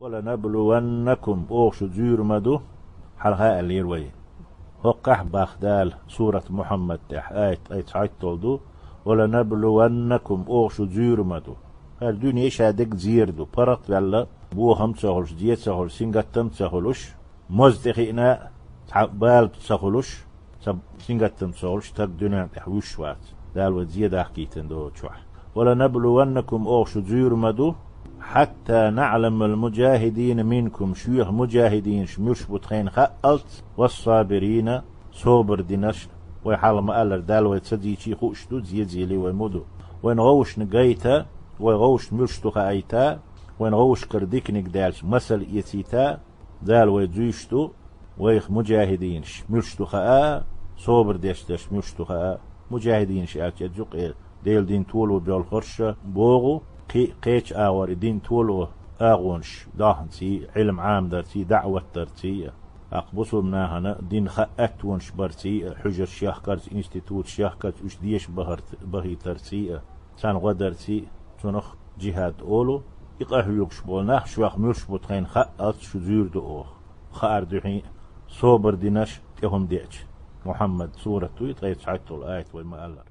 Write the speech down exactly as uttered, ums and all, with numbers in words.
«وَلَنَبْلُوَنَّكُمْ», оха шу зуьйр ма ду, хьалха а аьллера вай. ХӀоккхахь бах Дала сурат Мухьаммад тӀехь аят ткъе цхьайтталгӀа ду: «وَلَنَبْلُوَنَّكُمْ», оха шу зуьйр ма ду. ХӀара дуьне ша дерг зер ду, паргӀат а ваьлла, бохам а ца хуьлуш, зе а ца хуьлуш, сингаттам а ца хуьлуш, моза тӀе хиъна, цхьа бала ца хуьлуш, цхьа сингаттам ца хуьлуш, стаг дуьнен тӀехь вуьйш вац. Дала вай зе дахкийтина долчохь. «وَلَنَبْلُوَنَّكُمْ», оха шу зуьйр ма ду, «حَتَّى نَعْلَمَ الْمُجَاهِدِينَ مِنْكُمْ», шоьха муджахидинаш муьлш бу тхайна хаалц, «وَالصَّابِرِينَ», собар динарш, вай хьалха ма-аллара, Дала вай ца дийча а хууш ду, зе а зели вай ма ду. Вайна гӀовшашна гайта, вай гӀовшашна муьлш ду хаийта, вайна гӀовшашкара диканиг даьлча масал эцийта, Дала вай зуьйш ду, вайх муджахидинаш муьлш ду хаа, собар деш дерш муьлш ду хаа. Муджахидинаш аьлча, эза юкъе Делан дин толо боьлхурш боху, кхи-, кхечу агӀор и дин толо агӀонаш даханций а, Ӏилма Ӏамадарций а, даӀват дарций а, тӀаккха бусулба нахана дин хаа аьттонаш барций а, хьуьжарш яхкарца, институташ яхкарца, уьш деша бахар-, бахийтарций а, царна гӀо дарций а, цунах джихӀад олу. И къахьоьгуш болу нах шох муьлш бу тхайна хаалц шу зуьйр ду оха. Хаар дуьхьий, собар динарш тӀе хӀума деача. Мухьаммад сурат ду и, ткъе цхьайтталгӀа аят вай ма-аллара.